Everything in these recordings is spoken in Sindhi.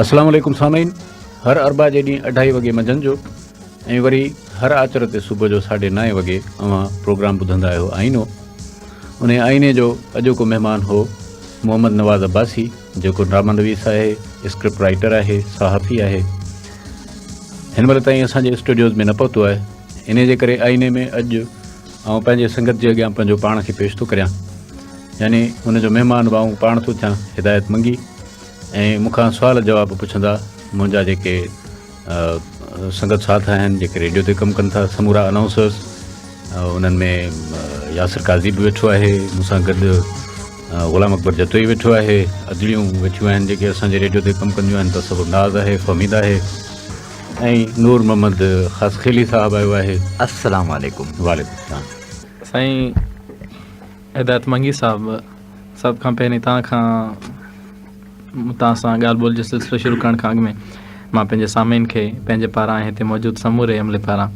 السلام عليڪم سامعين هر اربع جي ڏينهن اڍائي وڳي منجهند جو ۽ وري هر آچر تي صبح جو ساڍي نائين وڳي اوهان پروگرام ٻڌندا آهيو آئينو انهي آئيني جو اڄوڪو مهمان هو محمد نواز عباسي جيڪو ڊراما نويس آهي اسڪرپٽ رائيٽر آهي صحافي آهي هن مهل تائين اسان جي اسٽوڊيوز ۾ نه پهتو آهي انهي جي ڪري آئيني ۾ اڄ آئون پنهنجي سنگت جي اڳيان پنهنجو پاڻ کي پيش ٿو ڪريان يعني ان جو مهمان به آئون پاڻ ٿو ٿيان هدايت منگي ۽ مون کان سوال جواب پڇندا منهنجا جيڪي سنگت ساٿ آهن جيڪي ريڊيو تي ڪم ڪن ٿا سمورا انائونسرس انهن ۾ ياسر قاضي به ويٺو آهي مون سان گڏ غلام اڪبر جتوئي ويٺو آهي ادڙيون ويٺيون آهن جيڪي اسان جي ريڊيو تي ڪم ڪنديون آهن تصور ناز آهي فهميد آهي ۽ نور محمد خاصخيلي صاحب آيو آهي. السلام عليڪم. وعليڪم السلام. سائين هدايت منگي صاحب سڀ کان پهرين توهان کان توهان سان ڳالهه ٻولهه جو سلسلو شروع ڪرڻ کان اڳ ۾ مان پنهنجي سامعين کي پنهنجي پاران ۽ هتي موجود سموري عملي پاران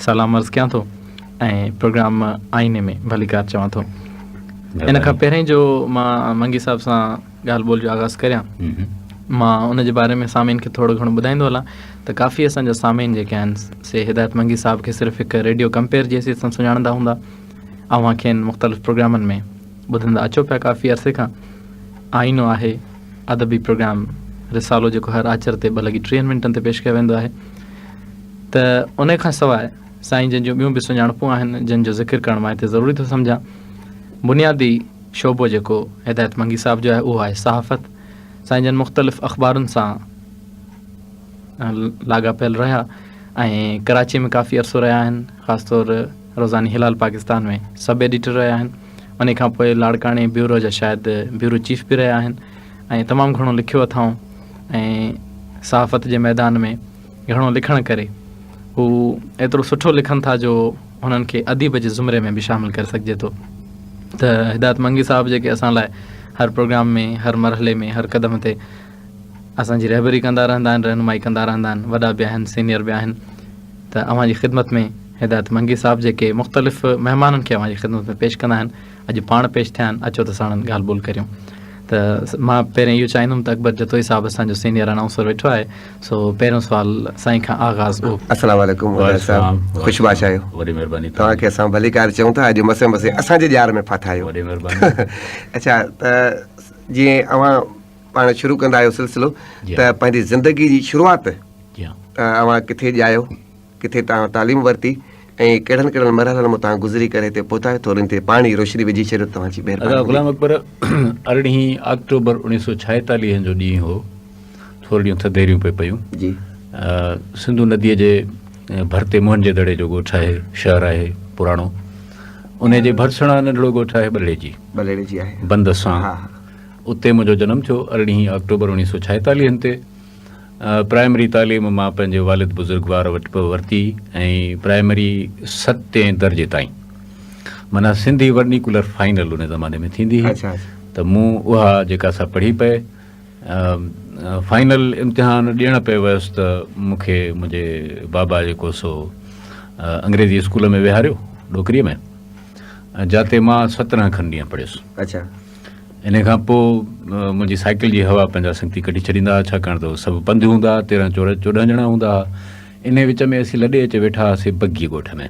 سلام عرض ڪيان ٿو ۽ پروگرام آئيني ۾ ڀليڪار چوان ٿو ان کان پهرين جو مان منگي صاحب سان ڳالهه ٻولهه جو آغاز ڪريان مان ان جي باري ۾ سامعين کي ٿورو گهڻو ٻڌائيندو هلان ته ڪافي اسان جا سامعين جيڪي آهن سي هدايت منگي صاحب کي صرف هڪ ريڊيو ڪمپيئر جي حيثيت سان سڃاڻندا هوندا اوهان کين مختلف پروگرامن ۾ ٻڌندا اچو پيا ڪافي عرصي کان آئينو آهي ادبي پروگرام رسالو جيڪو هر آچر تي ٻه لڳي ٽيهن منٽن تي پيش ڪيو ويندو آهي ته ان کان سواء سائين جن جون ٻيون به سڃاڻپون آهن جن جو ذڪر ڪرڻ مان هتي ضروري ٿو سمجهان بنيادي شعبو جيڪو هدايت منگي صاحب جو آهي اهو آهي صحافت. سائين جن مختلف اخبارن سان لاڳاپيل رهيا ۽ ڪراچي ۾ ڪافي عرصو رهيا آهن خاص طور روزاني هلال پاڪستان ۾ سب ايڊيٽر رهيا آهن ان کان پوء لاڙڪاڻي بيورو جا شايد بيورو چيف به رهيا آهن ۽ تمام گهڻو لکيو اٿائون ۽ صحافت جي ميدان ۾ گهڻو لکڻ ڪري هو ايترو سٺو لکن ٿا جو انهن کي اديب جي زمري ۾ به شامل ڪري سگهجي ٿو ته هدايت منگي صاحب جيڪي اسان لاء هر پروگرام ۾ هر مرحلي ۾ هر قدم تي اسان جي رهبري ڪندا رهندا آهن رهنمائي ڪندا رهندا آهن وڏا به آهن سينيئر به آهن ته اوهان جي خدمت ۾ هدايت منگي صاحب جيڪي مختلف مهمانن کي اوهان جي خدمت ۾ پيش ڪندا آهن اڄ پاڻ پيش ٿيا آهن اچو ته ساڻن ڳالهه ٻولهه ڪريون ته مان پهرين اهو چاهيندم ته اڪبر جتوئي صاحب اسان جو سينيئر انائونسر ويٺو آهي سو پهريون سوال سائين کان آغاز اهو. السلام عليڪم هدايت صاحب خوش باش آهيو وڏي مهرباني توهان کي اسان ڀليڪار چئون ٿا اڄ مسي مسي اسان جي ڄار ۾ ڦاٿا آهيو وڏي مهرباني اڇا ته جيئن اوهان پاڻ شروع ڪندا آهيو سلسلو ته پنهنجي زندگي جي شروعات اوهان ڪٿي ڄايو ڪٿي توهان تعليم ورتي ۽ ڪهڙن ڪهڙن مرحلن مان توهان گذري ڪري هتي پهتا آهيو ٿورو ان تي پاڻ ئي روشني وجهي ڇڏيو توهان جي مهرباني ادا غلام اڪبر ارڙهين آڪٽوبر اوڻيهه سو ڇائيتاليهن جو ڏينهن هو ٿورڙيون ٿڌيريون پئي پيون جي سنڌو نديء جي ڀر تي موهن جي دڙي جو ڳوٺ آهي شهر آهي پراڻو انهي جي ڀرسڻا ننڍڙو ڳوٺ آهي ٻلهڙيجي ٻلهڙيجي آهي بند سان ها ها اتي منهنجو جنم ٿيو ارڙهين آڪٽوبر اوڻيهه سو ڇائيتاليهن تي پرائمري تعليم مان پنهنجي والد بزرگوار وٽ به ورتي ۽ پرائمري ستين درجي تائين معنيٰ سنڌي ورنيڪولر فائنل ان زماني ۾ ٿيندي هئي ته مون اها جيڪا سا پڙهي پئي فائنل امتحان ڏيڻ پئي ويس ته مون کي منهنجي بابا جيڪو سو انگريزي اسڪول ۾ ويهاريو ڏوڪريء ۾ جاتي مان سترهن کن ڏينهن پڙهيس. انهيء کان پوء منهنجي سائيڪل جي هوا پنهنجا سنگتي ڪڍي ڇڏيندا ها، ڇاڪاڻ ته هو سڀ پنڌ هوندا ها، تيرهن چوڏهن ڄڻا هوندا ها. انهيء وچ ۾ اسين لڏي اچي ويٺا هئاسين بگي ڳوٺ ۾.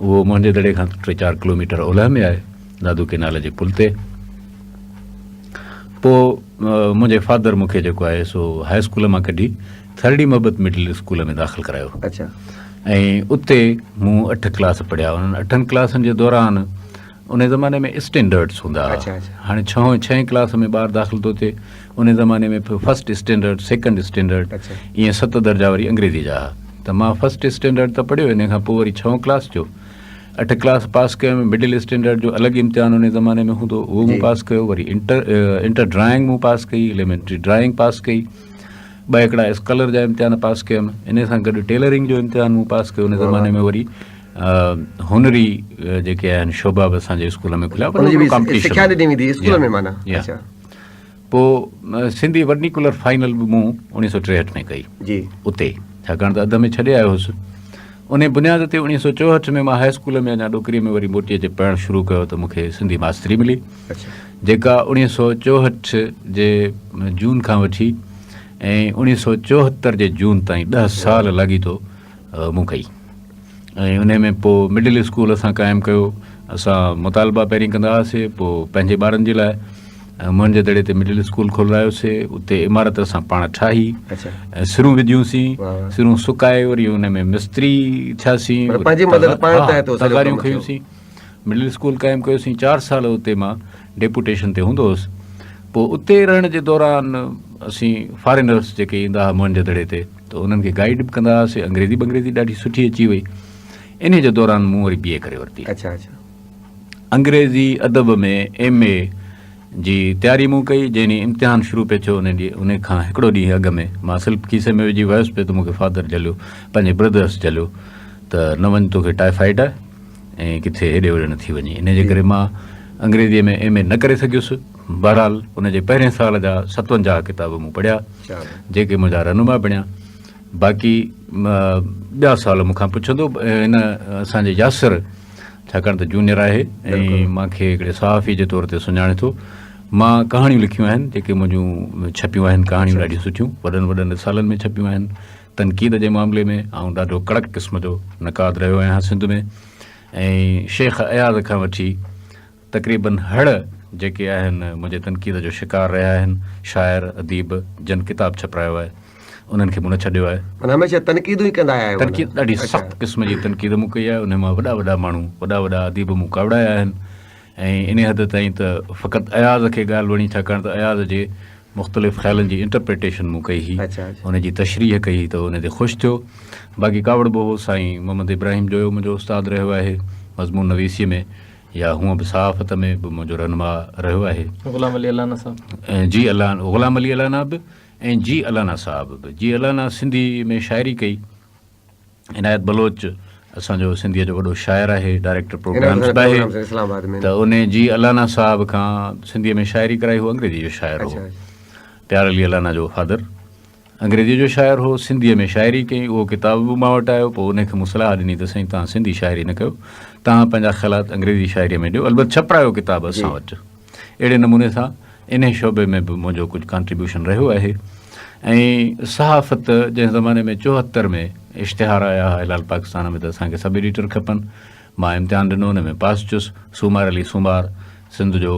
اهو موهن جي دڙي کان ٽي چار ڪلوميٽر اولهه ۾ آهي، دادو ڪينال جي پل تي. پوء منهنجي فادر مون کي جيڪو آهي سو هاء اسڪول مان ڪڍي ٿرڙي محبت مڊل اسڪول ۾ داخل ڪرايو ۽ اتي مون اٺ ڪلاس پڙهيا. انهن اٺن ڪلاسن جي دوران انهي زماني ۾ اسٽينڊرڊس هوندا هئا هاڻي ڇهون ڇهين ڪلاس ۾ ٻار داخل ٿو ٿئي انهي زماني ۾ فرسٽ اسٽينڊرڊ سيڪنڊ اسٽينڊرڊ ائين ست درجا وري انگريزي جا هئا ته مان فرسٽ اسٽينڊرڊ ته پڙهيو انهي کان پوء وري ڇهون ڪلاس ٿيو اٺ ڪلاس پاس ڪيم مڊل اسٽينڊرڊ جو الڳ امتحان انهي زماني ۾ هوندو اهو مون پاس ڪيو وري انٽر انٽر ڊرائنگ مون پاس ڪئي ايليمينٽري ڊرائنگ پاس ڪئي ٻه هڪڙا اسڪالر جا امتحان پاس ڪيم انهي سان گڏ ٽيلرنگ جو امتحان مون پاس ڪيو انهي زماني ۾ وري هنري جيڪي آهن شعبا به اسان جي اسڪول ۾ کليا پر ان جي به سکيا ڏني ويندي اسڪول ۾ معنيٰ اڇا پوء سنڌي ورنيڪولر فائنل به مون اوڻيهه سو ٽيهٺ ۾ ڪئي جي اتي ڇاڪاڻ ته اڌ ۾ ڇڏي آيو هوس انهي بنياد تي اوڻيهه سو چوهٺ ۾ مان هاء اسڪول ۾ اڃا ڏوڪري ۾ وري موٽي اچي پڙهڻ شروع ڪيو ته مون کي سنڌي ماستري ملي جيڪا اوڻيهه سو چوهٺ جي جون کان وٺي ۽ 1974 جي جون تائين 10 سال لاڳيتو مون ڪئي ۽ انهي ۾ پوء مڊل اسڪول اسان قائم ڪيو. اسان مطالبا پهرين ڪندا هئاسي، پوء پنهنجي ٻارن جي لاء موهن جي دڙي تي مڊل اسڪول کولرايوسي. اتي عمارت اسان پاڻ ٺاهي ۽ سرون وڌيونسين، سرون سڪائي وري ان ۾ مستري ٿياسين، تغاريون کنيونسين، مڊل اسڪول قائم ڪيوسين. 4 سال اتي مان ڊيپوٽيشن تي هوندو هوس. پوء اتي رهڻ جي دوران اسين فارينرس جيڪي ايندا هئا موهن جي دڙي تي ته انهن کي گائيڊ به ڪندا هئاسين. انگريزي بنگريزي ڏاڍي سٺي اچي وئي. انهي جي دوران مون وري بي اي ڪري ورتي. انگريزي ادب ۾ ايم اي جي تياري مون ڪئي. جنهن ڏينهن امتحان شروع پئي ٿيو انهي ڏينهن انهي کان هڪڙو ڏينهن اڳ ۾ مان سلپ کيسي ۾ وجهي ويس پئي ته مون کي فادر جهليو، پنهنجي برادرس جهليو ته نه وڃ توکي ٽائيفائيڊ آهي ۽ ڪٿي هيڏي هوڏي نه ٿي وڃي. انهي جي ڪري مان انگريزيء ۾ ايم اي نه ڪري سگهيس. بهرحال ان جي پهرين سال جا 57 ڪتاب مون پڙهيا جيڪي منهنجا رهنما بڻيا. باقي ٻيا سوال مون کان پڇندو هن اسان جي ياسر ڇاڪاڻ ته جونيئر آهي ۽ مان کي هڪڙي صحافي جي طور تي سڃاڻي ٿو. مان ڪهاڻيون لکيون آهن جيڪي منهنجون ڇپيون آهن. ڪهاڻيون ڏاڍيون سٺيون وڏن وڏن رسالن ۾ ڇپيون آهن. تنقيد جي معاملي ۾ آئون ڏاڍو ڪڙڪ قسم جو نقاد رهيو آهيان سنڌ ۾ ۽ شيخ اياز کان وٺي تقريبن هڙ جيڪي آهن منهنجي تنقيد جو شڪار رهيا آهن. شاعر، اديب جن ڪتاب ڇپرايو آهي انهن کي مون نه ڇڏيو آهي. معنيٰ هميشه تنقيدون ئي ڪندا آيا آهيو. تنقيد ڏاڍي سخت قسم جي تنقيد مون ڪئي آهي. انهن مان وڏا وڏا ماڻهو، وڏا وڏا اديب مون ڪاوڙايا آهن ۽ انهي حد تائين ته فقط اياز کي ڳالهه وڻي ڇاڪاڻ ته اياز جي مختلف خيالن جي انٽرپريٽيشن مون ڪئي هئي، ان جي تشريح ڪئي هئي ته ان تي خوش ٿيو. باقي ڪاوڙبو هو سائين محمد ابراهيم جويو منهنجو استاد رهيو آهي مضمون نويسيء ۾ يا هونء به صحافت ۾ به منهنجو رهنما رهيو آهي. غلام علي الانا صاحب. جي غلام علي الانا به ۽ جي الانا صاحب به. جي الانا سنڌي ۾ شاعري ڪئي. عنايت بلوچ اسان جو سنڌيء جو وڏو شاعر آهي، ڊائريڪٽر پروگرامز به آهي ته ان جي الانا صاحب کان سنڌيء ۾ شاعري ڪرائي. هو انگريزي جو شاعر هو. پيار علي الانا جو فادر انگريزيء جو شاعر هو، سنڌيء ۾ شاعري ڪئي. اهو ڪتاب به مان وٽ آيو. پوء ان کي مون صلاح ڏني ته سائين توهان سنڌي شاعري نه ڪيو، توهان پنهنجا خيالات انگريزي شاعريء ۾ ڏيو، البت ڇپرايو ڪتاب اسان وٽ. اهڙي نموني سان انهي شعبي ۾ به منهنجو ڪجهه ڪانٽريبيوشن رهيو آهي ۽ صحافت جنهن زماني ۾ 74 ۾ اشتهار آيا هئا هلال پاڪستان ۾ ته اسان کي سب ايڊيٽر کپن، مان امتحان ڏنو ان ۾ پاس ٿيس. سومار علي سومار سنڌ جو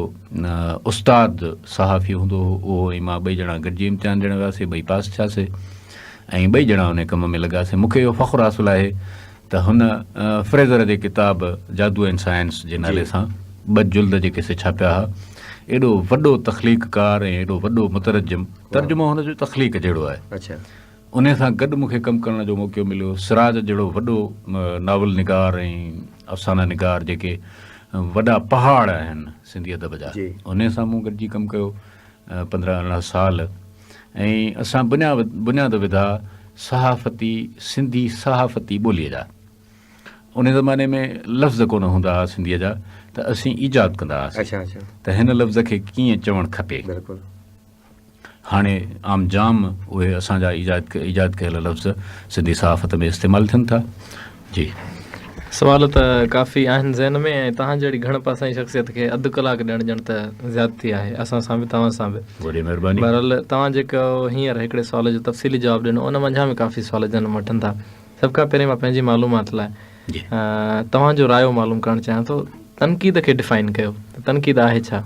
استاد صحافي هوندو هو، اهو ۽ مان ٻئي ڄڻا گڏجي امتحان ڏيڻ وياسي، ٻئي پاس ٿياسي ۽ ٻئي ڄڻا انهي ڪم ۾ لڳاسي. مون کي اهو فخر حاصل آهي ته هن فريزر جي ڪتاب جادو ۽ سائنس جي نالي سان ٻه جلد جيڪي سي ڇاپيا ها. ايڏو وڏو تخليق ڪار ۽ ايڏو وڏو مترجم، ترجمو هن جو تخليق جهڙو آهي. انهي سان گڏ مون کي ڪم ڪرڻ جو موقعو مليو. سراج جهڙو وڏو ناول نگار ۽ افسانه نگار جيڪي وڏا پهاڙ آهن سنڌي ادب جا، انهي سان مون گڏجي ڪم ڪيو 15 18 سال ۽ اسان بنياد وڌا صحافتي سنڌي صحافتي ٻوليء جا. انهي زماني ۾ لفظ ڪونه هوندا هئا سنڌيء جا ته اسين ايجاد ڪندا هئاسين ته هن لفظ کي ڪيئن چوڻ کپي. هاڻي عام جام اهي اسان جا ايجاد ڪيل لفظ سنڌي صحافت ۾ استعمال ٿين ٿا. جي. سوال ته ڪافي آهن ذهن ۾ ۽ توهان جهڙي گهڻ پاسائين شخصيت کي اڌ ڪلاڪ ڏيڻ ڄڻ ته زيادتي آهي اسان سان به توهان سان به. وڏي مهرباني. بهرحال توهان جيڪو هينئر هڪڙي سوال جو تفصيلي جواب ڏنو ان منجهان به ڪافي سوال جنم وٺن ٿا. سڀ کان پهرين مان پنهنجي معلومات لاء توهان جو رايو معلوم ڪرڻ چاهيان ٿو تنقيد کي ڊفائن ڪيو ته تنقيد آهي ڇا؟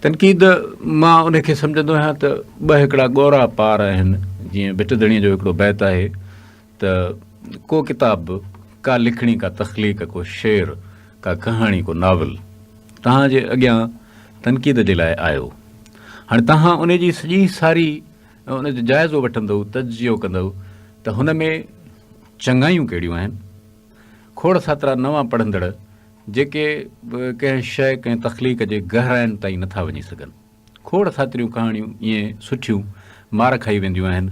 تنقيد مان ان کي سمجهندو آهيان ته ٻه هڪڙا ڳورا پار آهن، جيئن ڀٽ ڌڻيء جو هڪڙو بيت آهي ته ڪو ڪتاب، ڪا لکڻي، ڪا تخليق، ڪو شعر، ڪا ڪهاڻي، ڪو ناول توهان جي اڳيان تنقيد جي لاء آيو. هاڻي توهان ان جي سڄي ساري ان جو جائزو وٺندؤ، تجزيو ڪندؤ ته هن ۾ چڱايون ڪهڙيون آهن. کوڙ ساترا نوان پڙهندڙ جيڪي به ڪنهن شيء، ڪنهن تخليق جي گهراين تائين نٿا وڃي سگهن. کوڙ ساتريون ڪهاڻيون ائين سٺيون مار کائي وينديون آهن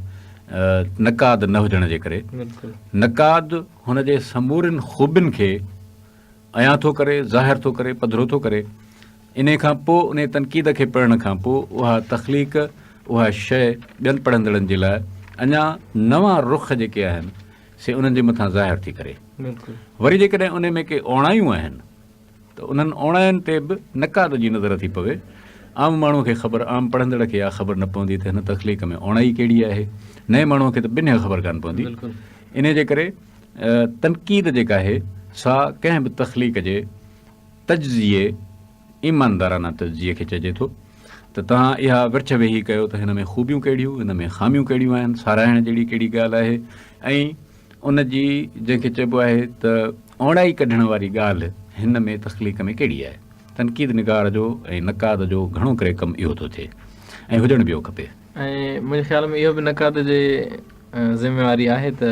نقاد نه هجڻ جي ڪري. نقاد هن جي سمورين خوبين کي عيان ٿو ڪري، ظاهر ٿو ڪري، پڌرو ٿو ڪري. انهي کان پوء انهي تنقيد کي پڙهڻ کان پوء اها تخليق، اها شيء ٻين پڙهندڙن جي لاء اڃا نوان رخ جيڪي آهن سي انهن جي مٿان ظاهر ٿي ڪري. وري جيڪڏهن انهي ۾ ڪي اوڻايون آهن ته انهن اوڻاين تي به نقاد جي نظر ٿي پوي عام ماڻهوء کي خبر، عام پڙهندڙ کي اها خبر نه پوندي ته هن تخليق ۾ اوڻائي ڪهڙي آهي. نئين ماڻهوء کي ته بنهه خبر ڪانه پوندي. انهيء جي ڪري تنقيد جيڪا آهي سا ڪنهن به تخليق جي تجزيي، ايماندارانه تجزيي کي چئجي ٿو ته توهان اها ورڇ ويهي ڪيو ته هن ۾ خوبيون ڪهڙيون، هن ۾ خاميون ڪهڙيون آهن، ساراهڻ جهڙي ڪهڙي ڳالهه آهي ۽ ان جي جنهن کي چئبو آهي ته اوڻائي ڪڍڻ واري ڳالهه هن ۾ تخليق ۾ ڪهڙي آهي. تنقيد نگار جو ۽ نقاد جو گهڻو ڪري ڪم اهو ٿو ٿئي ۽ هجڻ به اهو کپي. ۽ منهنجي خيال ۾ اهو به نقاد جي ذميواري آهي ته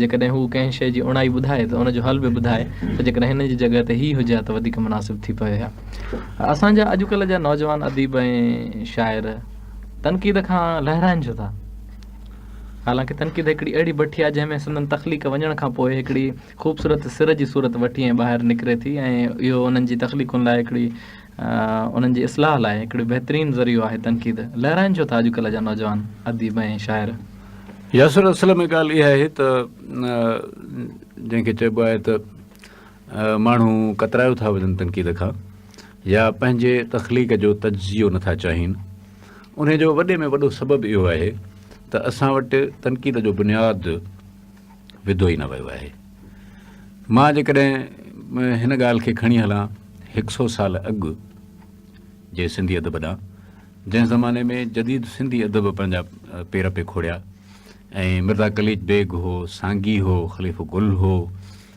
جيڪڏهن هو ڪنهن شيء جي اوڻائي ٻڌائي ته ان جو حل به ٻڌائي ته جيڪڏهن هن جي جڳهه تي هي هجي ها ته وڌيڪ مناسب ٿي پوي ها. اسان جا اڄڪلهه جا نوجوان اديب ۽ شاعر تنقيد کان لهرائن ڇو ٿا؟ حالانڪه تنقيد هڪڙي اهڙي بٺي آهي جنهن ۾ سندن تخليق وڃڻ کان پوء هڪڙي خوبصورت سر جي صورت وٺي ۽ ٻاهر نڪري ٿي ۽ اهو انهن جي تخليقن لاء هڪڙي انهن جي اصلاح لاء هڪڙو بهترين ذريعو آهي تنقيد. لهرائن ڇو ٿا اڄڪلهه جا نوجوان اديب ۽ شاعر؟ ياسر اصل ۾ ڳالهه اها آهي ته جنهن کي چئبو آهي ته ماڻهو ڪترايو ٿا وڃن تنقيد کان يا پنهنجي تخليق جو تجزيو نٿا چاهين انهي جو وڏي ۾ وڏو سبب اهو آهي ته اسان وٽ تنقيد جو بنياد وڌو ئي نه ويو آهي. مان جيڪڏهن هن ڳالهه کي کڻي هلان هڪ سئو سال اڳ جي سنڌي ادب ڏانهن، جنهن زماني ۾ جديد سنڌي ادب پنهنجا پير پئي کوڙيا ۽ مرزا قليچ بيگ هو، سانگي هو، خليفو گل هو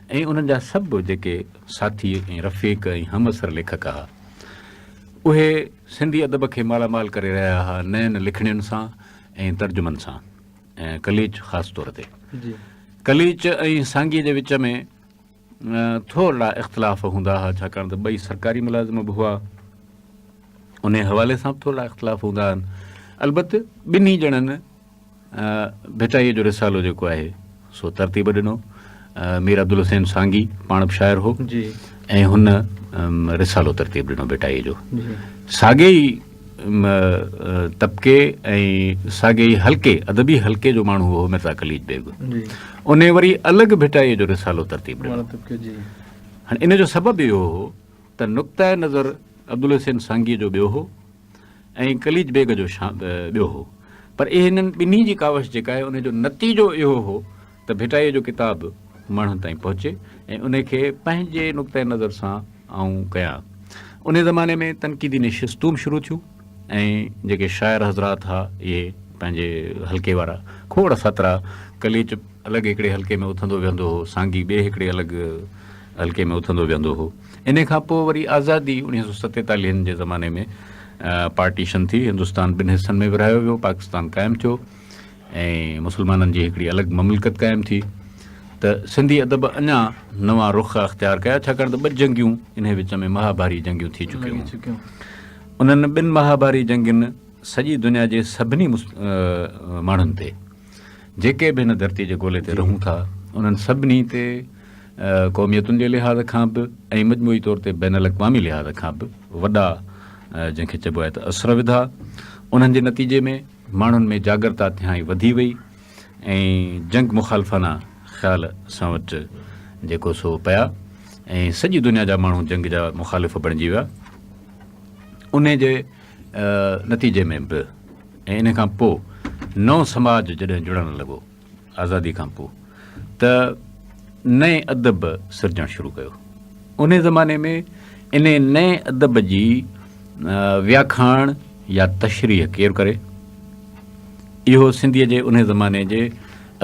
۽ انهن جا سڀ جيڪي ساٿي ۽ رفيق ۽ همعصر ليکڪ ها، اهي سنڌي ادب کي مالا مال ڪري رهيا ها نين لکڻين سان ۽ ترجمن سان. ۽ قليچ خاص طور تي. قليچ ۽ سانگيء جي وچ ۾ ٿورڙا اختلاف هوندا هئا، ڇاڪاڻ ته ٻئي سرڪاري ملازم به هئا، انهيء حوالي سان به ٿورڙا اختلاف هوندا آهن. البت ٻنهي ڄڻن ڀٽائيء جو رسالو جيڪو آهي سو ترتيب ڏنو. مير عبدالحسين سانگي پاڻ به شاعر هو ۽ هن رسالو ترتيب ڏنو ڀٽائيء جو. ساڳئي ئي طبقي ۽ ساڳئي ئي حلقي، ادبي حلقي جو ماڻهو هو مرزا قليچ بيگ. انهيء وري الڳ ڀٽائيء جو رسالو ترتيب ڏنو. هاڻي ان جو سبب اهو هو ته نقطه نظر عبدالحسين سانگيء جو ٻيو هو ۽ قليچ بيگ جو ٻيو هو. پر انهن ٻنهي جي ڪاوش جيڪا آهي ان جو نتيجو اهو هو ته ڀٽائيء جو ڪتاب ماڻهن تائين پهچي ۽ ان کي پنهنجي نقطه نظر سان آئون ڪيان. انهيء زماني ۾ تنقيدي نشستون به شروع ٿيون ۽ جيڪي شاعر حضرات ها اهي پنهنجي حلقي وارا کوڙ ساترا قليچ الڳ هڪڙي حلقي ۾ اٿندو ويهندو هو، سانگي ٻئي هڪڙي الڳ حلقي ۾ اٿندو ويهندو هو. انهيء کان پوء وري آزادي اڻيهه سو ستيتاليهن جي زماني ۾ پارٽيشن ٿي، هندستان ٻن حصن ۾ ورهايو ويو، پاڪستان قائم ٿيو. ۽ مسلمانن جي هڪڙي الڳ مملڪت قائم ٿي ته سنڌي ادب اڃا نوان رخ اختيار ڪيا ڇاڪاڻ ته ٻه جنگيون انهي وچ ۾ مهاڀاري جنگيون ٿي چڪيون هيون. انهن ٻن مهاڀاري جنگين سڄي دنيا جي سڀني ماڻهن تي جيڪي به هن ڌرتي جي گولي تي رهون ٿا انهن سڀني تي قوميتن جي لحاظ کان به ۽ مجموعي طور تي بين الاقوامي لحاظ کان به وڏا جنهن کي چئبو آهي ته اثر وڌا انهن جي نتيجي ۾ ماڻهن ۾ جاڳرتا تهائين وڌي وئي ۽ جنگ مخالفانه خيال اسان وٽ جيڪو سو پيا ۽ سڄي دنيا جا ماڻهو جنگ جا مخالف بڻجي ويا. انهي جي نتيجي ۾ به ۽ انهي کان پوء نئون سماج جڏهن جڙڻ لڳو آزادي کان پوء ته نئين ادب سرجڻ شروع ڪيو. انهي زماني ۾ انهي نئين ادب جي وياکاڻ يا تشريح ڪير ڪري؟ اهو سنڌيء جي انهي زماني جي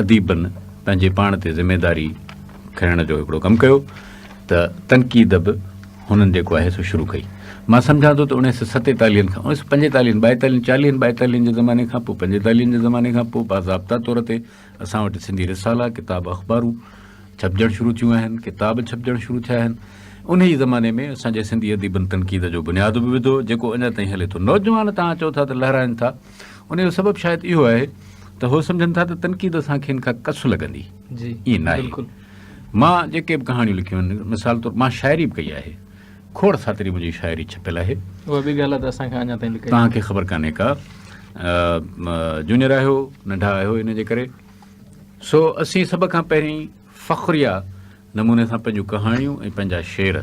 اديبن پنهنجي پاڻ تي ذميداري کڻڻ جو هڪڙو ڪم ڪيو ته تنقيد به هنن جيڪو آهي سو شروع ڪئي. مان سمجهان ٿو ته اڻيهه سو ستيتاليهن کان اڻيهه سو پنجيتاليهن، ٻائيتاليهن، چاليهن ٻائيتاليهن جي زماني کان پوء پنجيتاليهن جي زماني کان پوء باضابطا طور تي اسان وٽ سنڌي رسالا، ڪتاب، اخبارون ڇپجڻ شروع ٿيون آهن، ڪتاب ڇپجڻ شروع ٿيا آهن. انهيء زماني ۾ اسان جي سنڌي اديبن تنقيد جو بنياد به وڌو، جيڪو اڃا تائين هلي ٿو. نوجوان توهان چئو ٿا ته لهرائن ٿا، انهيء جو سبب شايد اهو آهي ته هو سمجهن ٿا ته تنقيد سان کين ڪا ڪس لڳندي. ائين ناهي. مان جيڪي به ڪهاڻيون لکيون آهن، مثال طور مان شاعري به ڪئي آهي. کوڙ ساتري منهنجي شاعري ڇپيل آهي. اها ٻي ڳالهه آهي ته اسان کان اڃا تائين لڪائي. توهان کي خبر ڪانهي ڪا. جونيئر آهيو، ننڍا آهيو ان جي ڪري. سو اسين سڀ کان پهرين فخريه نموني سان پنهنجون ڪهاڻيون ۽ پنهنجا شعر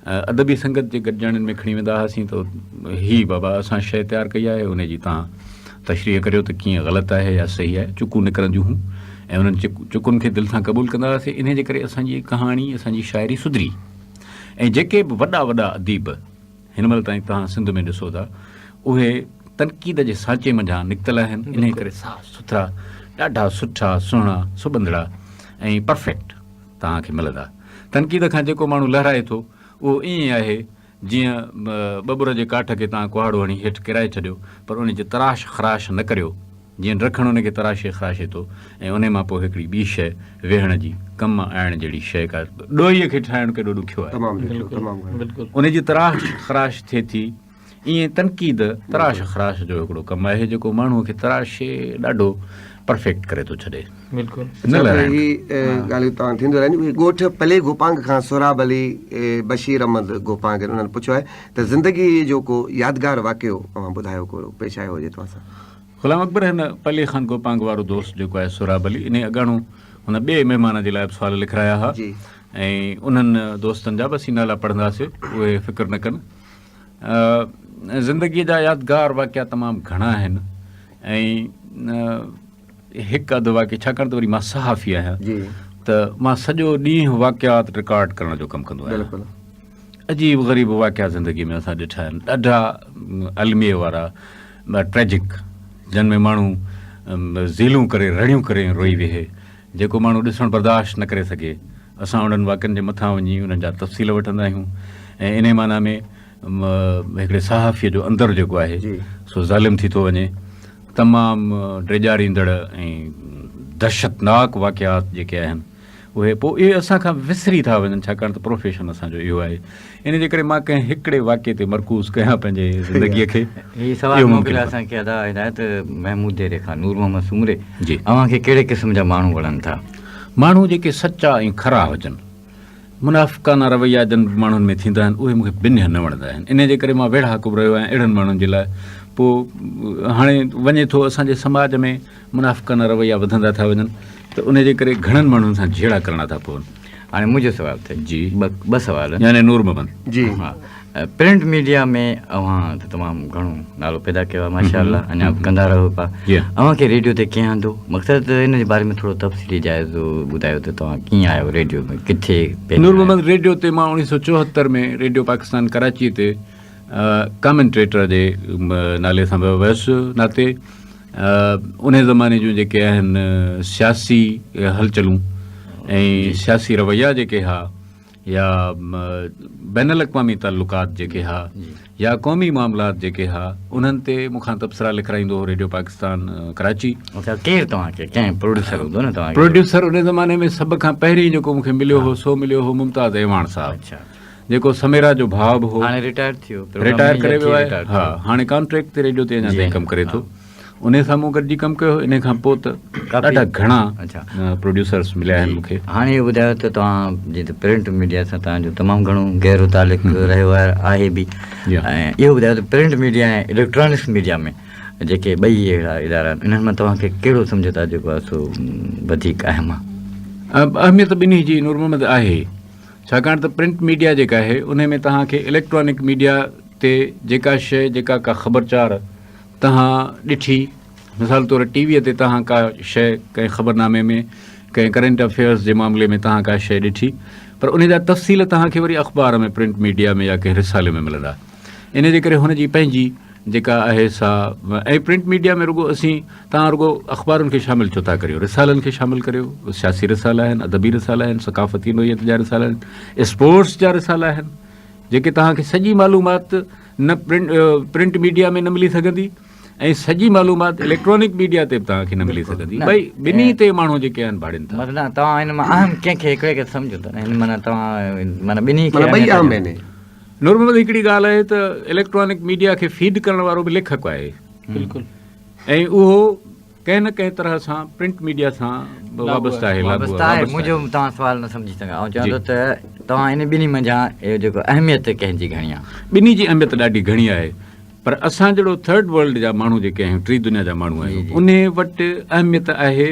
ادبي سنگت جي گڏجاڻين ۾ کڻي ويندا هئاسين ته هي بابا اسان شيء تيار ڪئي آهي ان جي توهان تشريح ڪريو ته ڪيئن غلط آهي يا صحيح آهي. چڪون نڪرنديون هيون ۽ انهن چڪن کي دل سان قبول ڪندا هئاسين. انهي جي ڪري اسان جي ڪهاڻي اسان جي شاعري سڌري ۽ جيڪي به وڏا وڏا اديب هن مهل تائين توهان سنڌ ۾ ڏسو ٿا اهي تنقيد جي سانچي منجهان نڪتل آهن انهي ڪري صاف سٿرا ڏاڍا سٺا سهڻا سٻنڌڙا ۽ پرفيڪٽ توهان کي ملندا. تنقيد کان جيڪو ماڻهو لهرائي ٿو اهو ائين آهي جيئن ٻٻر جي ڪاٺ کي توهان ڪهاڙو هڻي هيٺ ڪيرائي ڇڏيو پر ان جي تراش خراش نه ڪريو جيئن ڊکڻ ان کي تراشي خراشي ٿو ۽ انهي مان پوء هڪڙي ٻي شيء ويهڻ جي ڪم آڻڻ جهڙي شيء ڪا ڏوئي کي ٺاهڻ ڪيڏو ڏکيو آهي. تمام ڏکيو تمام گهڻو. ان جي تراش خراش ٿئي ٿي ائين تنقيد تراش خراش جو هڪڙو ڪم آهي جيڪو ماڻهوء کي تراشي ڏاڍو پرفيڪٽ ڪري ٿو ڇڏي. بلڪل. نه اڇا ته لهرائڻ هي ڳالهيون توهان ٿينديون رهن ٿيون. ڳوٺ پلي گوپانگ کان سهراب علي بشير احمد گوپانگ انهن پڇيو آهي ته زندگي جو ڪو يادگار واقعو اوهان ٻڌايو ڪو پيش آيو هجي توهان سان. غلام اڪبر هن پلي خان گوپانگ وارو دوست جيڪو آهي سهراب علي انهي اڳاڻو هن ٻئي مهمان جي لاء به سوال لکرايا ها ۽ انهن دوستن جا به اسين نالا پڙهنداسي اهي فڪر نه ڪن. زندگيء جا يادگار واقعا تمام گهڻا آهن ۽ هڪ اڌ واقعي ڇاڪاڻ ته وري مان صحافي آهيان ته مان سڄو ڏينهن واقعات رڪارڊ ڪرڻ جو ڪم ڪندو آهيان. عجيب غريب واقعا زندگي ۾ اسان ڏٺا آهن ڏاڍا الميي وارا ٽريجڪ جن ۾ ماڻهو زيلون ڪري رڙيون ڪري روئي ويهي جيڪو ماڻهو ڏسڻ برداشت نه ڪري سگهي اسان انهن واقعن جي مٿان وڃي انهن جا تفصيل وٺندا آهيون ۽ انهي معنيٰ ۾ هڪڙي صحافيء جو اندر جيڪو آهي سو ظالم ٿي ٿو وڃي. تمام ڊيڄاريندڙ ۽ دهشتناڪ واقعات جيڪي آهن اهي پوء اهي اسان کان وسري ٿا وڃن ڇاڪاڻ ته پروفيشن اسان جو اهو آهي ان جي ڪري مان ڪنهن هڪڙي واقعي تي مرڪوز ڪيان پنهنجي زندگيء کي هي سوال موڪليو اسان کي ادا هدايت محمود ديري کان نور محمد سومري جي اوهان کي ڪهڙي قسم جا ماڻهو وڻن ٿا؟ ماڻهو جيڪي سچا ۽ کرا هجن. منافقانه رويا جن به ماڻهن ۾ ٿيندا آهن اهي مون کي بنهه نه وڻندا آهن. انهيء جي ڪري مان ويڙهاڪو به رهيو آهيان اهڙن ماڻهن جي لاء. پوء هاڻي وڃي ٿو اسان جي سماج ۾ منافقانه رويا وڌندا ٿا وڃن ته انهيء جي ڪري گهڻن ماڻهن سان جهيڙا ڪرڻا ٿا پون. هاڻي منهنجو سوال اٿئي. جي. ٻه سوال. يعني نور محمد. جي. ها پرنٽ ميڊيا ۾ اوهان ته تمام گهڻو نالو پيدا ڪيو آهي ماشاء الله اڃا به ڪندا رهو پيا. جي. اوهان کي ريڊيو تي ڪنهن آندو؟ مقصد ته ان جي باري ۾ ٿورو تفصيلي جائزو ٻڌايو ته توهان ڪيئن آيو ريڊيو ۾ ڪٿي پهرين نور آيو؟ محمد ريڊيو تي مان 1974 ۾ ريڊيو پاڪستان ڪراچي تي ڪامينٽريٽر جي نالي سان ويس ناتي انهي زماني جون جيڪي آهن سياسي هلچلون ۽ سياسي رويا جيڪي ها يا بين الاقوامي تعلقات جيڪي ها يا قومي معاملات جيڪي ها انهن تي مون کان تبصرا لکرائيندو هو ريڊيو پاڪستان ڪراچي. اڇا ڪير توهان کي ڪنهن پروڊيوسر هوندو نه توهان کي؟ پروڊيوسر انهي زماني ۾ سڀ کان پهرين جيڪو مون کي مليو هو سو مليو هو ممتاز اعواڻ صاحب. اڇا. جيڪو سميرا جو ڀاء به هو. هاڻي رٽائر ٿي ويو. رٽائر ڪري ويو آهي. ها هاڻي ڪانٽريڪٽ تي ريڊيو تي اڃا تائين ڪم ڪري ٿو. انهي سان مون گڏجي ڪم ڪيو. انهي کان پوء ته ڏاڍا گهڻا پروڊيوسرس مليا آهن مون کي. هاڻي اهو ٻڌايو ته توهان جيئن ته پرنٽ ميڊيا سان توهان جو تمام گهڻو گهرو تعلق رهيو آهي به ۽ اهو ٻڌايو ته پرنٽ ميڊيا ۽ اليڪٽرانڪس ميڊيا ۾ جيڪي ٻئي اهڙا ادارا آهن انهن مان توهان کي ڪهڙو سمجهو ٿا جيڪو آهي سو وڌيڪ اهم آهي؟ اهميت ٻنهي جي نور محمد آهي. ڇاڪاڻ ته پرنٽ ميڊيا جيڪا آهي انهي ۾ توهان کي اليڪٽرانڪ ميڊيا تي جيڪا شيء جيڪا ڪا خبرچار توهان ڏٺي مثال طور ٽي وي تي توهان ڪا شيء ڪنهن خبرنامي ۾ ڪنهن ڪرنٽ افيئرس جي معاملي ۾ توهان ڪا شيء ڏٺي پر انهي جا تفصيل توهان کي وري اخبار ۾ پرنٽ ميڊيا ۾ يا ڪنهن رسالي ۾ ملندا انهي جي ڪري هن جي پنهنجي جيڪا آهي سا ۽ پرنٽ ميڊيا ۾ رڳو اسين توهان رڳو اخبارن کي شامل ڇو ٿا ڪريو رسالن کي شامل ڪريو سياسي رسالا آهن ادبي رسالا آهن ثقافتي نوعيت جا رسالا آهن اسپورٽس جا رسالا آهن جيڪي توهان کي سڄي معلومات نه پرنٽ ميڊيا ۾ نه ملي سگهندي ۽ سڄي معلومات اليڪٽرانڪ ميڊيا تي به توهان کي نه ملي سگهندي ٻئي ٻنهي تي ماڻهو جيڪي آهن ڀاڙين ٿا مطلب توهان هن مان اهم ڪنهن کي هڪڙي کي سمجهو ٿا هن معنيٰ توهان معنيٰ ٻنهي کي ٻئي اهم آهن نور محمد هڪڙي ڳالهه آهي ته اليڪٽرانڪ ميڊيا کي فيڊ ڪرڻ وارو به ليکڪ آهي بلڪل ۽ اهو ڪنهن نه ڪنهن طرح سان پرنٽ ميڊيا سان وابسته آهي وابسته آهي منهنجو توهان سوال نه سمجهي سگهيا آئون چوان ٿو ته توهان ان ٻنهي منجهان اهو جيڪو اهميت ڪنهن جي گهڻي آهي ٻنهي جي اهميت ڏاڍي گهڻي آهي پر اسان جهڙو ٿرڊ ورلڊ جا ماڻهو جيڪي آهيون ٽي دنيا جا ماڻهو آهيون انهي وٽ اهميت آهي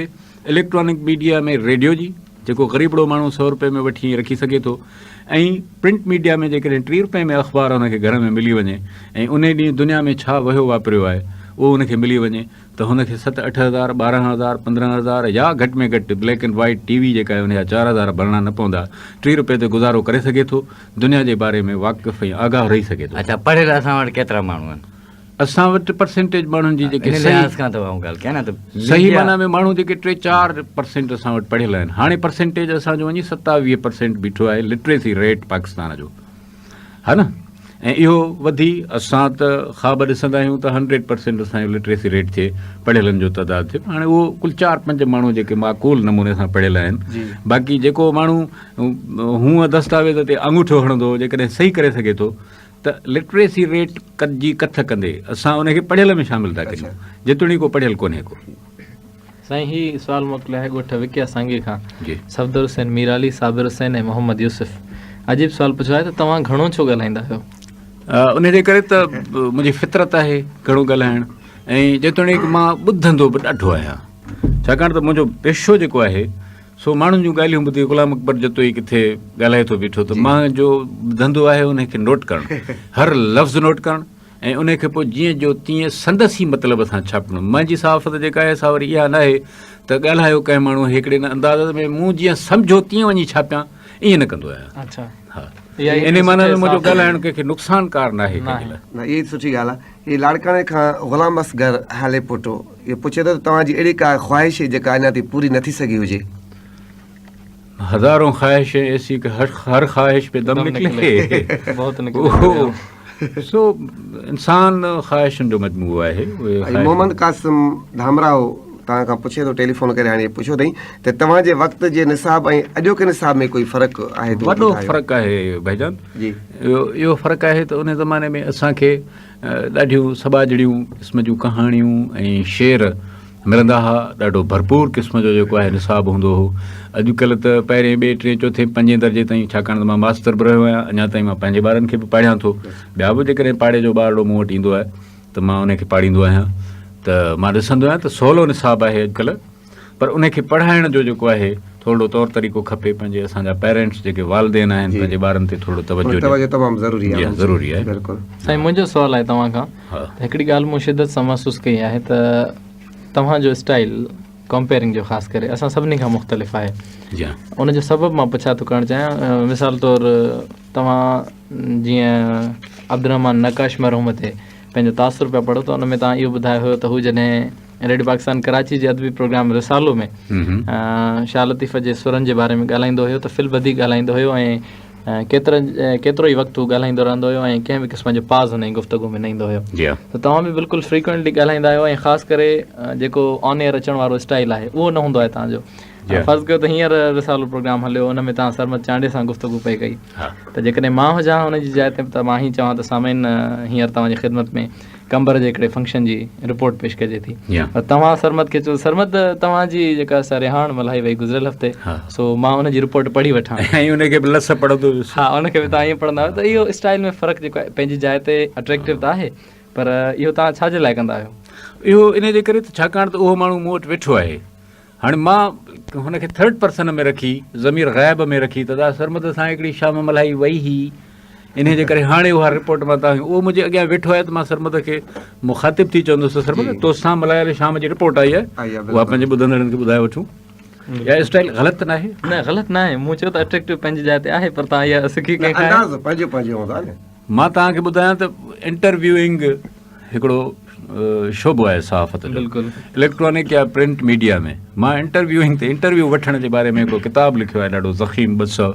اليڪٽرانڪ ميڊيا ۾ ريڊيو جي جيڪو غريبڙو ماڻهو سئو روپئي ۾ وٺي رکي سگهي ٿو ۽ پرنٽ ميڊيا ۾ جيڪڏهن 30 روپين ۾ اخبار هن کي گهر ۾ ملي وڃي ۽ انهي ڏينهن دنيا ۾ ڇا وهيو واپريو آهي اهو هن کي ملي وڃي ته هن کي ست اٺ هزار، 12 هزار، 15 هزار يا گهٽ ۾ گهٽ black and white T V جيڪا آهي ان جا 4000 ڀرڻا نه پوندا، 30 روپين تي گذارو ڪري سگهي ٿو، دنيا جي باري ۾ واقف ۽ آگاهه رهي سگهي ٿو. اڇا پڙهيل اسان وٽ ڪيترا ماڻهو آهن؟ اسان وٽ پرسنٽيج ماڻهن جي جيڪي ان لحاظ کان ٿو آئون ڳالهه ڪيان نه ته صحيح معنيٰ ۾ ماڻهو جيڪي ٽي چار پرسنٽ اسان وٽ پڙهيل آهن هاڻي پرسنٽيج اسان جو وڃي 27 پرسنٽ بيٺو آهي لٽريسي ريٽ پاڪستان جو ها نه ۽ اهو وڌي اسان ته خواب ڏسندا آهيون ته هنڊريڊ پرسنٽ اسان جو لٽريسي ريٽ ٿئي پڙهيلن جو تعداد ٿئي هاڻي اهو ڪل چار پنج ماڻهو جيڪي معقول نموني سان پڙهيل آهن باقي جيڪو ماڻهو هونء دستاويز تي آڱوٺو هڻندو جيڪڏهن صحيح ڪري سگهي ٿو ته لٽريسي ريٽ جي ڪٿ ڪندي اسان ان کي پڙهيل ۾ شامل ٿا ڪريون جيتوڻيڪ اهو پڙهيل ڪونهي ڪو. سائين هي سوال موڪليو آهي ڳوٺ وڪيا سانگي کان صفدر حسين ميرالي، صابر حسين ۽ محمد يوسف عجيب سوال پڇيو آهي ته توهان گهڻو ڇو ڳالهائيندا آهيو؟ ان جي ڪري ته منهنجي فطرت آهي گهڻو ڳالهائڻ ۽ جيتوڻيڪ مان ٻڌندو به ڏاڍو آهيان ڇاڪاڻ ته منهنجو پيشو جيڪو آهي سو ماڻهن جون ڳالهيون ٻڌي غلام اڪبر جتوئي ڪٿي ڳالهائي ٿو بيٺو ته مان جو ڌنڌو آهي ان کي نوٽ ڪرڻ، هر لفظ نوٽ ڪرڻ ۽ ان کي پوء جيئن جو تيئن سندس ئي مطلب سان ڇاپڻ. منهنجي صحافت جيڪا آهي سا وري اها ناهي ته ڳالهايو ڪنهن ماڻهوء هڪڙي نه انداز ۾ مون جيئن سمجهيو تيئن وڃي ڇاپيان ائين نه ڪندو آهيان. ها انهي معنيٰ ۾ منهنجو ڳالهائڻ ڪنهن کي نقصانڪار ناهي ڪنهن جي لاء. نه اها ئي سٺي ڳالهه آهي. هي لاڙڪاڻي کان غلام اصغر هاليپوٽو اهو پڇي ٿو ته توهان جي اهڙي ڪا خواهش جيڪا اڃا تائين پوري نه ٿي سگهي هجي؟ هزارون خواهشين ايسي ڪه هر خواهش پي دم نڪلي سو انسان خواهشن جو مجموعو آهي. ۽ محمد قاسم ڌامراهو توهان کان پڇي ٿو ٽيليفون ڪري هاڻي پڇيو اٿئي ته توهان جي وقت جي نصاب ۽ اڄوڪي نصاب ۾ ڪوئي فرق آهي ته وڏو فرق آهي ڀائيجان اهو فرق آهي ته ان زماني ۾ اسان کي ڏاڍيون سٻاجهڙيون قسم جون ڪهاڻيون ۽ شعر ملندا ها، ڏاڍو ڀرپور قسم جو جيڪو آهي نصاب هوندو هو. اڄڪلهه ته پهرين، ٻئي، ٽئين، چوٿين، پنجين درجي تائين ڇاڪاڻ ته مان ماستر به رهيو آهيان، اڃا تائين مان پنهنجي ٻارن کي به پاڙهيان ٿو. ٻيا به جيڪڏهن پاڙي جو ٻارڙو مون وٽ ايندو آهي ته مان ان کي پاڙهيندو آهيان ته مان ڏسندو آهيان ته سولو نصاب آهي اڄڪلهه. پر ان کي پڙهائڻ جو جيڪو آهي ٿورڙو طور طريقو کپي پنهنجي اسان جا پيرنٽس جيڪي والدين آهن پنهنجي ٻارن تي ٿورڙو توجه ڏين. توجه تمام ضروري آهي. جي ضروري آهي. بلڪل. سائين منهنجو سوال آهي توهان کان ته هڪڙي ڳالهه مون شدت سان محسوس ڪئي آهي ته توهان جو اسٽائيل ڪمپيئرنگ جو خاص ڪري اسان سڀني کان مختلف آهي جي ان جو سبب مان پڇا ٿو ڪرڻ چاهيان مثال طور توهان جيئن عبدالرحمان نقاش مرحوم تي پنهنجو تاثر پيا پڙهو ته ان ۾ توهان اهو ٻڌايو هيو ته هو جڏهن ريڊيو پاڪستان ڪراچي جي ادبي پروگرام رسالو ۾ شاهه لطيف جي سرن جي باري ۾ ڳالهائيندو هيو ته في البديع ڳالهائيندو هيو ۽ ڪيترن ڪيترو ئي وقت هو ڳالهائيندو رهندو هيو ۽ ڪنهن به قسم جو پاز هن جي گفتگو ۾ نه ايندو هيو ته توهان به بلڪل فريڪوئنٽلي ڳالهائيندا آهيو ۽ خاص ڪري جيڪو آن ايئر اچڻ وارو اسٽائل آهي اهو نه هوندو آهي توهان جو فرض ڪيو ته هينئر رسالو پروگرام هليو ان ۾ توهان سرمد چانڊيي سان گفتگو پئي ڪئي ته جيڪڏهن مان هجان ها ان جي جاء تي ته مان هي چوان ته سامعين هينئر توهان جي خدمت ۾ قمبر جي هڪڙي فنڪشن جي رپورٽ پيش ڪجي ٿي پر توهان سرمد کي چيو سرمد توهان جي جيڪا سا رهاڻ ملهائي وئي گذريل هفتي سو مان ان جي رپورٽ پڙهي وٺان ۽ ان کي به لس پڙهندو هيس ها ان کي به توهان ائين پڙهندا آهيو ته اهو اسٽائل ۾ فرق جيڪو آهي پنهنجي جاء تي اٽريڪٽو ته آهي پر اهو توهان ڇا جي لاء ڪندا آهيو؟ اهو ان جي ڪري ته ڇاڪاڻ ته اهو ماڻهو مون وٽ ويٺو آهي هاڻي مان هن کي ٿرڊ پرسن ۾ رکي ضمير غائب ۾ رکي ته دا سرمد سان هڪڙي شام ملهائي وئي هئي انهي جي ڪري هاڻي اها رپورٽ مان توهان کي اهو منهنجي اڳيان ويٺو آهي ته مان سرمد کي مخاطب ٿي چوندس ته سرمد توسان ملهايل شام جي رپورٽ آئي آهي اها پنهنجي ٻڌندڙن کي ٻڌائي وٺون اها اسٽائل غلط ته ناهي نه غلط ناهي مون چيو ته اٽريڪٽو پنهنجي جاء تي آهي پر توهان اها سکي ڪنهن کان انداز پنهنجو پنهنجو هوندو آهي نه مان توهان کي ٻڌايان ته انٽرويوئنگ هڪڙو شعبو آهي صحافت جو بلڪل اليڪٽرانڪ يا پرنٽ ميڊيا ۾ مان انٽرويوئنگ تي انٽرويو وٺڻ جي باري ۾ هڪڙو ڪتاب لکيو آهي ڏاڍو ضخيم 200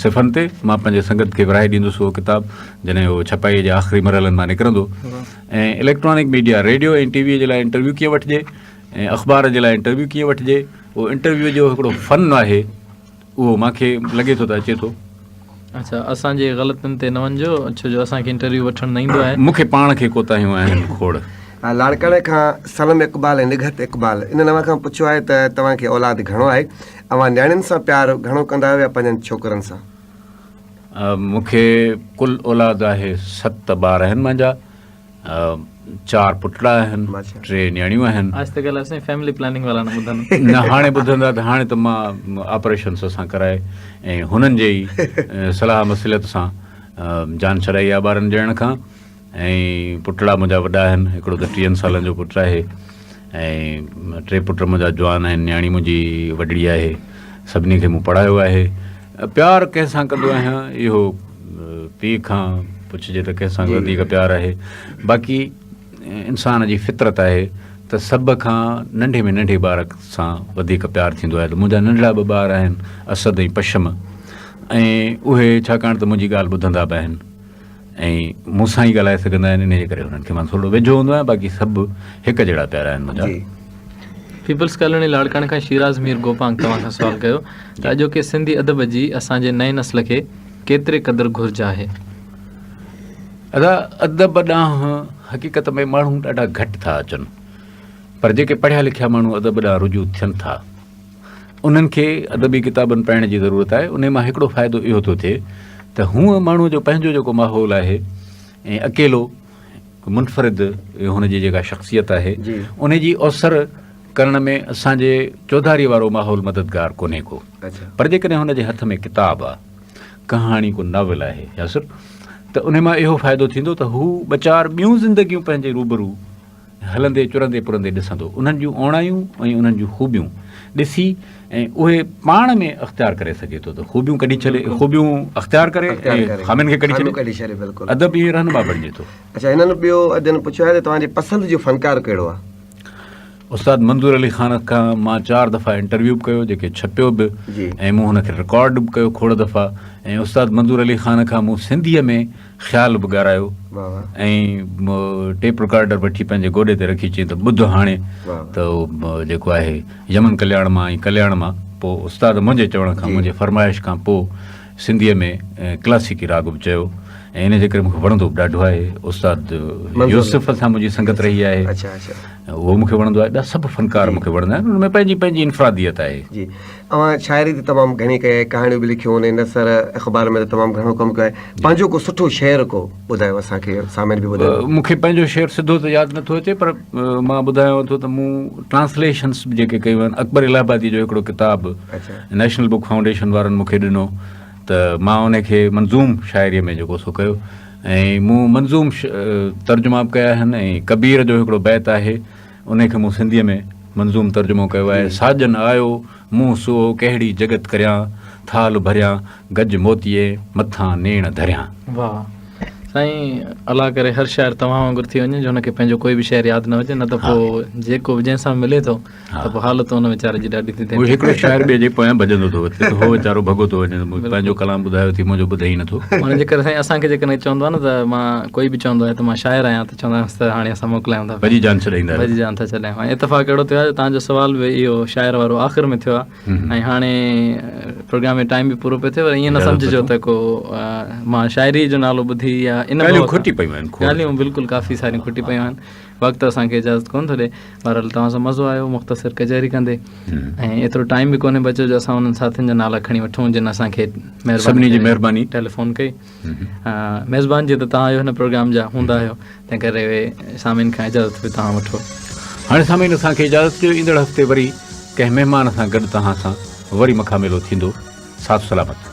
صفحن تي مان پنهنجي سنگت کي ورهائي ڏيندس اهو ڪتاب جڏهن اهو ڇپائي جي آخري مرحلن مان نڪرندو ۽ electronic media radio ۽ T V جي لاء انٽرويو ڪيئن وٺجي ۽ اخبار جي لاء انٽرويو ڪيئن وٺجي اهو انٽرويو جو هڪڙو فن آهي اهو مان کي لڳي ٿو ته اچي ٿو. اڇا اسان جي غلطين تي نه وڃجو ڇو جو اسان کي انٽرويو وٺڻ نه ايندو آهي. مون کي پاڻ کي ڪوتاهيون آهن کوڙ. لاڙڪاڻي کان صنم اقبال ۽ نگهت اقبال انهن اوهان کان پڇيو آهي ته توهان کي اولاد گهڻو آهي؟ اوهان نياڻين سان پيار گهڻو ڪندا آهيو يا پنهنجن ڇوڪرن سان؟ مون کي ڪل اولاد آهي ست ٻار آهن منهنجا. چار پٽڙا آهن، ٽي نياڻيون آهن. آهستي ڳالهايو سائين فيملي پلاننگ وارا نه ٻڌن. نه هاڻي ٻڌندا ته هاڻي ته مان آپريشنس اسان ڪرائي ۽ هنن جي ئي صلاح مصلحت سان جان ڇڏائي آهي ٻارن ڄڻڻ کان ۽ پٽڙا منهنجا وڏا آهن هڪڙو ته ٽيهن سالن جو پٽ آهي ۽ ٽي پٽ منهنجا جوان آهن نياڻي منهنجي وڏڙي آهي سڀني کي مون پڙهايو آهي پيار ڪنهن سان ڪندو آهيان اهو پيء کان پڇجي ته ڪنهن سان وڌيڪ پيار آهي باقي انسان جي فطرت آهي ته سڀ کان ننڍي ۾ ننڍي ٻار سان وڌيڪ پيار ٿيندو آهي ته منهنجا ننڍڙا ٻه ٻار آهن اسد ۽ پشم ۽ اهي ڇاڪاڻ ته منهنجي ڳالهه ٻڌندا به آهن ۽ مون سان ئي ڳالهائي سگهندا آهن انهي جي ڪري هنن کي مان ٿورو ويجهو هوندو آهيان باقي سڀ هڪ جهڙا پيارا آهن منهنجا. جي. پيپلز ڪالوني لاڙڪاڻي کان شيراز مير گوپانگ توهان کان سوال ڪيو ته اڄوڪي سنڌي ادب جي اسان جي نئين نسل کي ڪيتري قدر گهرج آهي؟ ادا ادب ڏانهن حقيقت ۾ ماڻهو ڏاڍا گهٽ ٿا اچن پر جيڪي پڙهيا لکيا ماڻهو ادب ڏانهن رجوع ٿين ٿا انهن کي ادبي ڪتابن پڙهڻ جي ضرورت آهي. انهي مان هڪڙو فائدو اهو ٿو ٿئي ته هونء ماڻهوء جو پنهنجو جيڪو ماحول آهي ۽ اڪيلو منفرد هن جي جيڪا شخصيت آهي انهي جي اوسر ڪرڻ ۾ اسان جي چوڌاري وارو ماحول مددگار ڪونهي ڪو پر جيڪڏهن هن جي هٿ ۾ ڪتاب آ ڪهاڻي ڪو ناول آهي ياسر ته انهي مان اهو فائدو ٿيندو ته هو ٻه چار ٻيون زندگيون پنهنجي روبرو هلندي چرندي پرندي ڏسندو، انهن جون اوڻايون ۽ انهن جون خوبيون ڏسي ۽ اهي پاڻ ۾ اختيار ڪري سگهي ٿو ته خوبيون ڪڍي ڇڏي، خوبيون اختيار ڪري ۽ خامين کي ڪڍي ڇڏي. ادب ائين رهنما بڻجي ٿو. اڇا هنن ٻيو جن پڇيو آهي ته توهان جي پسند جو فنڪار ڪهڙو آهي؟ استاد منظور علي خان کان مان چار دفعا انٽرويو به ڪيو جيڪي ڇپيو به ۽ مون هن کي رڪارڊ به ڪيو کوڙ دفعا ۽ استاد منظور علي خان کان مون سنڌيء ۾ خيال به ڳارايو ۽ ٽيپ رڪارڊر وٺي پنهنجي گوڏي تي رکي چيائين ته ٻڌ هاڻي ته جيڪو آهي يمن ڪلياڻ مان ۽ ڪلياڻ مان پوء استاد منهنجي چوڻ کان منهنجي فرمائش کان پوء سنڌيء ۾ ڪلاسيڪي راڳ به چيو ۽ ان جي ڪري مون کي وڻندو به ڏاڍو آهي استاد يوسف سان منهنجي سنگت رهي آهي اهو مون کي وڻندو آهي ٻيا سڀ فنڪار مون کي وڻندا آهن ان ۾ پنهنجي پنهنجي انفراديت آهي. جي اوهان شاعري ته تمام گهڻي ڪئي آهي ڪهاڻيون به لکيون ۽ نثر اخبار ۾ ته تمام گهڻو ڪم ڪيو آهي پنهنجو ڪو سٺو شعر ڪو ٻڌايو اسان کي سامعين به ٻڌن. مون کي پنهنجو شعر سڌو ته ياد نٿو اچي پر مان ٻڌايانو ٿو ته مون ٽرانسليشنس به جيڪي ڪيون آهن اڪبر الهه آبادي جو هڪڙو ڪتاب نيشنل بڪ فائونڊيشن وارن مون کي ڏنو ته مان ان کي منظوم شاعريء ۾ جيڪو سو ڪيو ۽ مون منظوم ترجما به ڪيا آهن ۽ ڪبير جو هڪڙو بيت آهي ان کي مون سنڌيء ۾ منظوم ترجمو ڪيو آهي ساجن آيو مون سوئو ڪهڙي جڳت ڪريان، ٿالهه ڀريان گج موتيي مٿان نيڻ ڌريان. واھ سائين الله ڪري هر شاعر توهان وانگر ٿي وڃي جو هن کي پنهنجو ڪوئي به شعر ياد نه هجي نه ته پوء جيڪو به جنهن سان ملي ٿو ته پوء حالت ان ويچاري جي ڏاڍي ٿي ٿئي. هو هڪڙو شاعر ٻئي جي پويان ڀڄندو ٿو وتي ته هو ويچارو ڀڳو ٿو وڃي ته مون پنهنجو ڪلام ٻڌايو ٿي منهنجو ٻڌي ئي نٿو. ان جي ڪري سائين اسان کي جيڪڏهن چوندو آهي نه ته مان ڪوئي به چوندو آهي ته مان شاعر آهيان ته چوندا آهيونس ته هاڻي اسان موڪلايون ٿا پيا. ڀڄي جان ڇڏائيندا آهيو. ڀڄي جان ٿا ڇڏايون ۽ اتفاق اهڙو ٿيو آهي جو توهان جو سوال به اهو شاعر وارو آخر ۾ ٿيو آهي ۽ هاڻي پروگرام جو ٽائيم به پورو پيو ٿئي پر ائين نه سمجهجو ته ڪو مان شاعري جو نالو ٻڌي يا ان ڳالهيون کٽي پيون آهن کوڙ. ڳالهيون بلڪل ڪافي ساريون کٽي پيون آهن وقت اسان کي اجازت ڪونه ٿو ڏي بهرحال توهان سان مزو آيو مختصر ڪچهري ڪندي ۽ ايترو ٽائيم به ڪونهي بچيو جو اسان انهن ساٿين جا نالا کڻي وٺون جن اسان کي مهرباني سڀني جي مهرباني ٽيليفون ڪئي ميزبان جيئن ته توهان آهيو هن پروگرام جا هوندا آهيو تنهن ڪري سامعين کان اجازت به توهان وٺو. هاڻي سامعين اسان کي اجازت ڏيو ايندڙ هفتي وري ڪنهن مهمان سان گڏ توهان سان وري مکاميلو ٿيندو ساٿ سلامت.